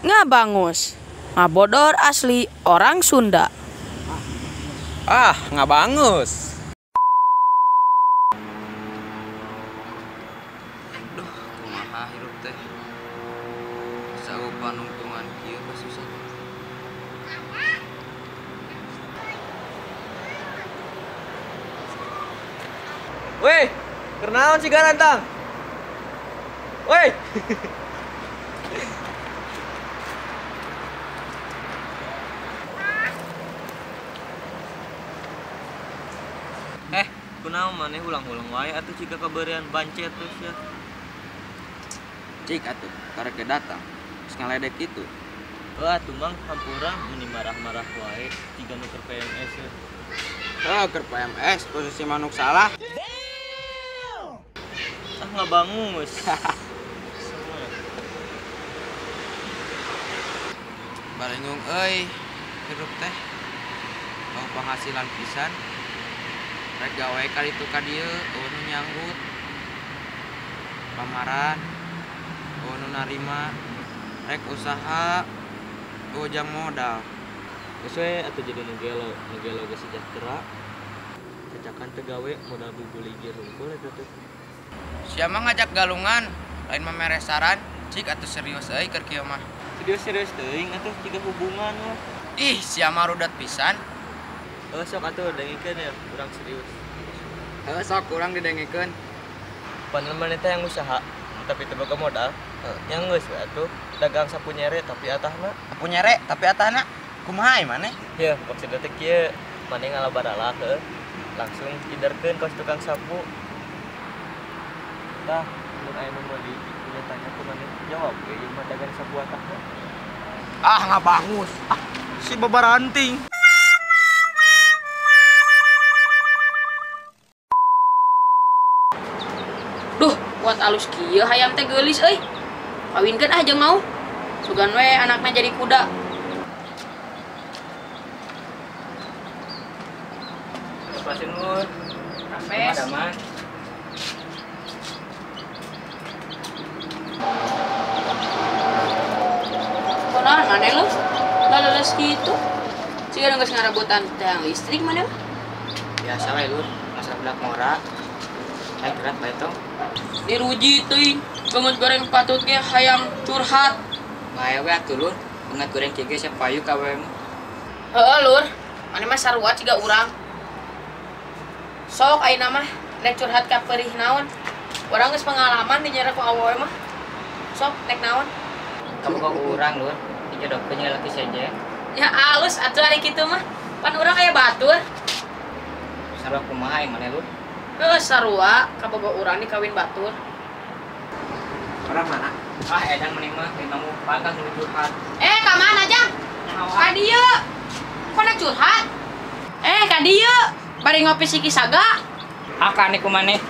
Ngabangus. Ngabodor asli orang Sunda. Ah, ngabangus. Duh, kumaha hirup teh. Sauh panungtungan kieu kasusah. Weh, keur naon si garantang? Weh. Kunaon maneh ulang-ulang wae atuh jika kabeurian bancet terus ya. Cik atuh, karek ge datang. Geus ngaledek kitu. Heuh atuh Mang, hampura meuni marah-marah wae jiga nu keur PMS ya. Heuh, keur PMS posisi manuk salah. Ah, ngabangus. Balengung euy, hirup teh. Bau penghasilan pisan. Rek gawe ka ditu ka dieu, eueuh nu nyanggut. Lamaran, eueuh nu narima. Rek usaha, eueuh jang modal. Geus we atuh jadi nu gelo geus sejahtera. Cacakan teu gawe modal bubuligir hungkul eta teh. Sia mah ngajak galungan, lain mah mere saran. Cik atuh serius euy keur kieu mah. Serius-serius teuing atuh jiga hubungan mah. Ih, sia mah rudat pisan. Heuh sok atuh dengekeun ya, urang serius. Heuh sok urang didengekeun. Padahal maneh teh yang usaha, tapi teu boga modal. Yang geus we atuh dagang sapu nyere tapi atahna. Sapu nyere tapi atahna kumaha ieu maneh? Yeuh, maksudna teh kieu, maneh ngalabaralak heuh. Langsung iderkeun ka tukang sapu. Tah, mun aya nu meuli nya tanya ku maneh, jawab we ieu mah dagang sapu atahna. Ah, ngabangus. Ah, si babaranting. Duh, kuat alus kieu hayam teh geulis euy. Kawinkeun ah jeung mau. Sugan we anakna jadi kuda. Lepasin mun. Rampes. Adaman. Kunaon maneh lu? Laleles kitu. Siga geus ngarabutan tiang listrik maneh mah. Biasa we lur, masalah budak ngora. Ayo gerak bae tong. Diruji teuing, banget goreng patut ge hayang curhat. Bae we atuh lur, banget goreng kieu ge siap payu ka we mah. Heeh lur, maneh mah sarua ciga urang. Sok ayeuna mah rek curhat ka perih naon. Urang geus pengalaman dinyere ku awewe mah. Sok nek naon? Kamu kok urang lur, dijodohkeun jeung lalaki sejen. Ya alus atuh ari kitu mah. Pan urang aya batur. Sarua kumaha maneh lur? Heuh sarua kabogo urang dikawin batur. Orang mana? Ah edan maneh mah kamu panggang nu curhat. Eh ka mana jang? Ka dieu. Kok nek curhat? Eh ka dieu. Bari ngopi siki saga. Ah ka ku maneh.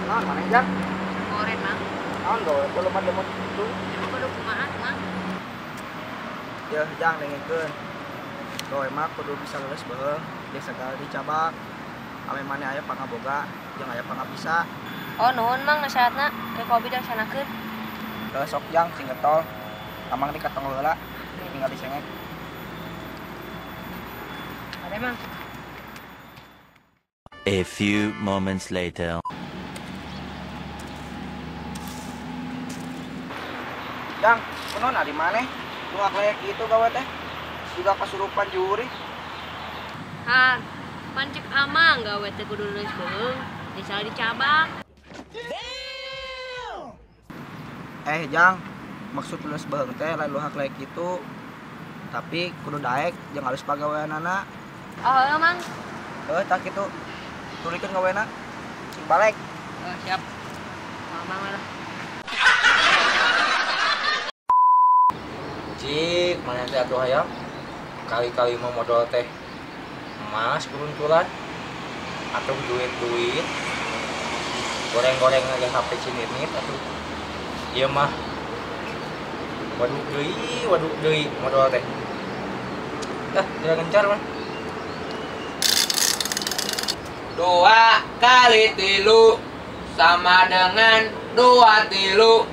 Naon maneh jang? Goreng mah. Naon gawe lemot-lemot kitu? Kudu kumaha mah? Yeuh jang dengekeun. Gawe mah kudu bisa leuleus beuheung, jeung sagala dicabak. Ame maneh aya pangaboga jeung aya pangabisa. Oh nuhun Mang nasihatna, ke kopi dilaksanakeun. Heuh sok jang sing getol. Amang di katong heula, tinggal disengek. Mari Mang. A few moments later. Jang, kunaon ari maneh? Nu aklek kitu gawe teh. Juga kasurupan juri. Hah, pan cek amang gawe teh kudu leuleus beuheung, teu salah dicabak. Eh Jang, maksud leuleus beuheung teh lain luhak laek kitu. Tapi kudu daek jeung alus pagaweanana. Oh, heuh Mang. Heuh tah kitu. Turikeun gawena. Sing balek. Oh, siap. Mamang lah. Cik, mana teh atuh hayang? Kali-kali mau modal teh emas keruntulan atau duit-duit goreng-goreng aja HP cinirnit atuh. Ieu mah waduh deui modal teh. Dah, tidak gencar mah. 2 kali 3 sama dengan 2 3.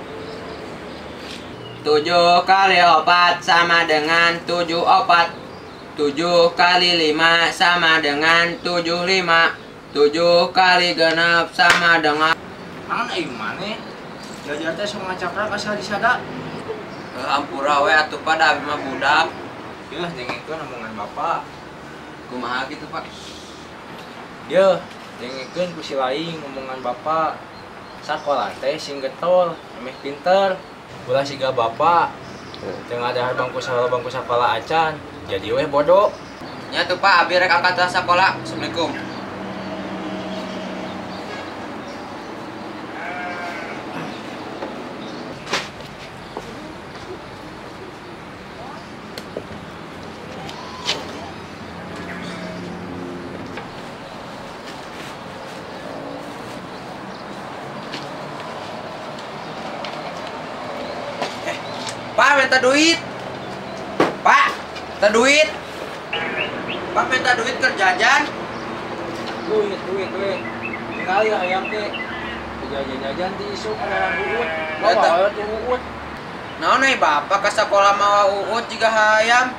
7 kali 4 sama dengan 7 4. 7 kali 5 sama dengan 7 5. 7 kali 6 sama dengan. Mana ieu maneh? Jajar teh sok ngacaprak asal disada. Ampura we atuh Pak, da abi mah budak. Yeuh dengekeun omongan bapak. Kumaha kitu Pak? Yeuh, dengekeun ku si laing omongan bapak. Sakola teh sing getol, emeh pinter. Ulah siga bapak. Teu ngadahar bangku sakola acan, jadi weh bodoh. Nya tuh Pak, abi rek angkat sakola. Assalamualaikum. Pak minta duit. Pak, minta duit. Pak minta duit keur jajan. Duit. Tinggal ya ayam teh. Jajan-jajan ti isuk kana uut. Bawa tuh uut. Naon euy bapak ka sakola mawa uut jiga hayam.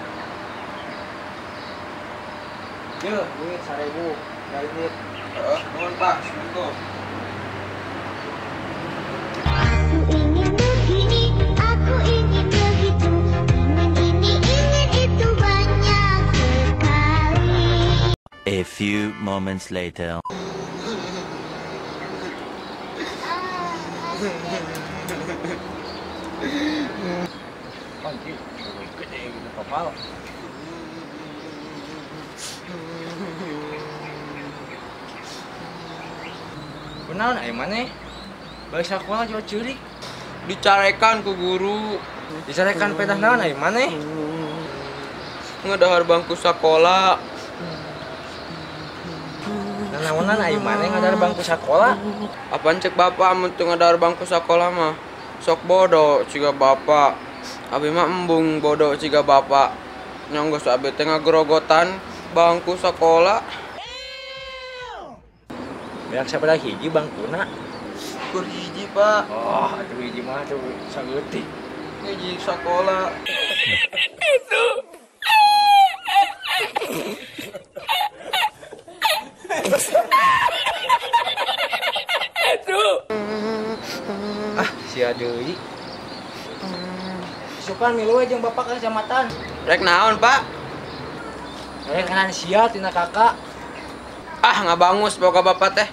Yeuh, duit 1000. Duit. Heeh, nuhun Pak. Assalamualaikum. Aku ingin begini, aku ingin begitu, ingin ini, ingin itu banyak sekali. A few moments later. Anjir, gede gitu kapal. Kunaon aya maneh? Balik sakola juga ceurik. Dicarekan ku guru. Dicarekan pedah naon aya maneh? Ngadahar bangku sakola. Nanaonan aya maneh ngadahar bangku sakola? Apaan cek bapak amun teu ngadahar bangku sakola mah? Sok bodoh ciga bapak. Abi mah embung bodoh ciga bapak. Nyong geus abi teh ngagrogotan bangku sakola. Beak sabaraha hiji bangkuna? Kur hiji, Pak. Oh, atuh hiji mah atuh saeutik. Hiji sakola. Itu. Itu. Ah, sia deui. Isukan milu we jeung bapak ka kecamatan. Rek naon, Pak? Rek kanan sia tina kakak. Ah, ngabangus boga bapak teh.